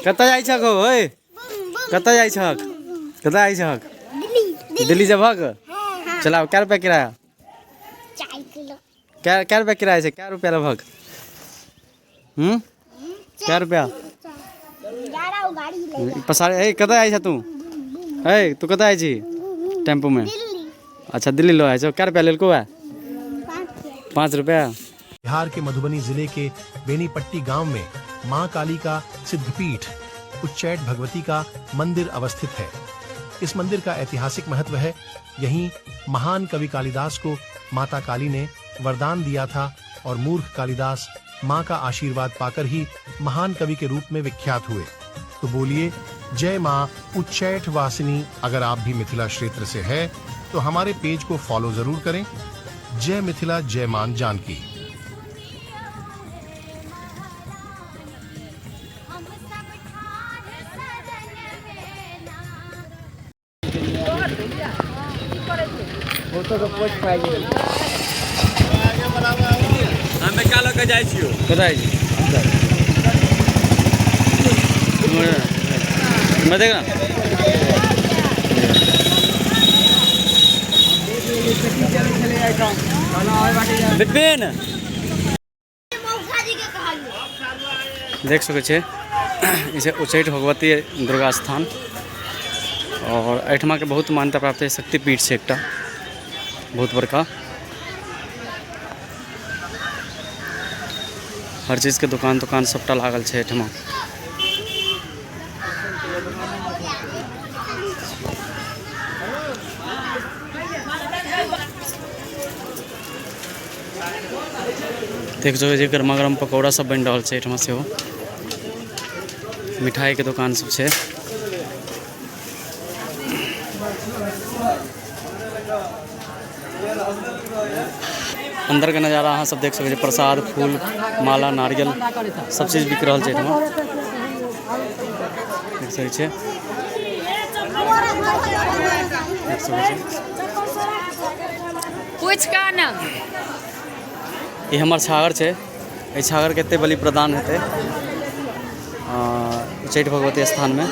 कतऽ जाइ छक हौ ओए कतऽ जाइ छक कतऽ जाइ छक दिल्ली जेबहक चलाउ कै रुपया किराया कै कै रुपया किराया छै कै रुपया लेबहक हूँ कै रुपया पसारे ए कतऽ जाइ छ तू ए तू कतऽ जाइ छी टेम्पू में अच्छा दिल्ली लो आइ छौ कै रुपया लेलको है 5 रुपया। बिहार के मधुबनी जिले के बेनीपट्टी गांव में मां काली का सिद्धपीठ उच्चैठ भगवती का मंदिर अवस्थित है। इस मंदिर का ऐतिहासिक महत्व है। यहीं महान कवि कालिदास को माता काली ने वरदान दिया था और मूर्ख कालिदास मां का आशीर्वाद पाकर ही महान कवि के रूप में विख्यात हुए। तो बोलिए जय मां उच्चैठ वासिनी। अगर आप भी मिथिला क्षेत्र से है तो हमारे पेज को फॉलो जरूर करें। जय मिथिला, जय मां जानकी। हमे का लऽ कऽ जाइ छियौ? कतऽ जाइ छी? मैं देख ना विपिन देख सकै छियै ई छै उच्चैठ भगवती दुर्गा स्थान और एहिठमाके बहुत मान्यता प्राप्त है, शक्तिपीठ छै एकटा बहुत बड़का। हर चीजके दोकान तोकान सबटा लागल छै एहिठमा। देख सकै छियै गरमा गरम पकौड़ा सब बनि रहल छै एहिठमा सेहो। मिठाईके दोकान सब छै। अंदर के नजारा अहाँ सब देख सकै छी। प्रसाद, फूल, माला, नारियल सब चीज बिक रहल छै एहिठमा। देख सकै छियै, देख सकै छियै। पूछ का ना ई हमर छागर छै। एहि छागरके एते बलि प्रदान हेतै उच्चैठ भगवती स्थानमे।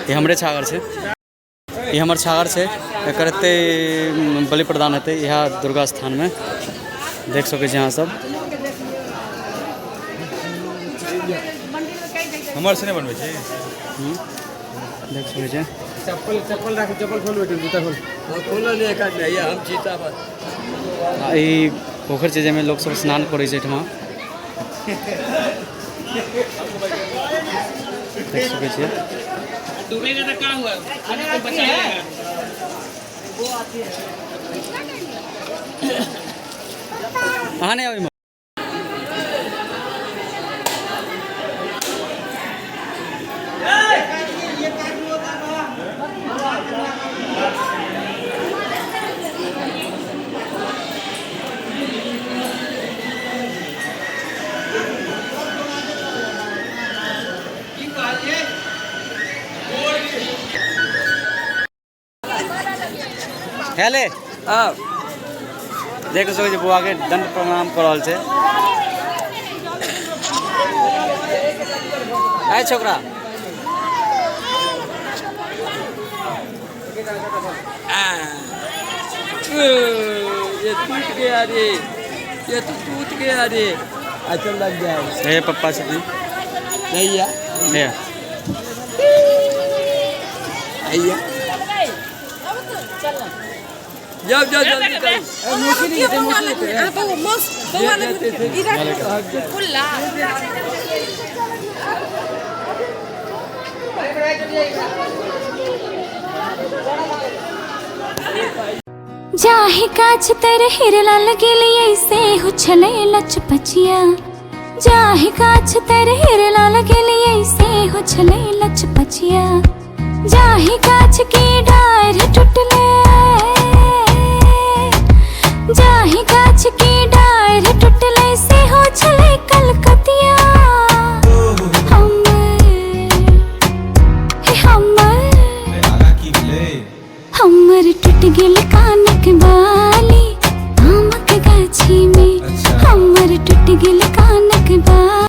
ई हमरे छागर छै, ई हमर छागर छै। एकर एते बलि प्रदान हेतै इएह दुर्गा स्थानमे। देख सकै छी अहाँ सब। हमर से नहि बनबै छी। देख सकै छियै। चप्पल चप्पल राख, चप्पल खोल बेटी, जूता खोल। खोलो नहीं एक आदमी आइए, हम चीता बस। आ ई पोखरि छै जाहिमे लोक सब स्नान करै छै एहिठमा। देख सकै छियै। डूबेगा तो क्या हुआ, खाने को बचाएगा। अहाँ नहि आबै। हेले हाँ। देख सकै छी बौआ के दंड प्रणाम कऽ रहल छै। आय छोकरा। ये टूट गया रे, ये तो टूट गया रे। अच्छा लग जाए। हे पप्पा छथिन। नहीं या। हे। आइया। जाओ जाओ जल्दी करो। जाहि गाछ तर हिरला लगेलियै से हो छलै लचपचिया। जाहि गाछ तर हिरला लगेलियै से हो छलै लचपचिया। जाहि गाछ के डार टूटले, जाहि गाछ के डार टूटले से हो छलै कलकतिया। हमर हे हमर हमर टूट गेल कानक बाली आमक गाछी में। हमर टूट गेल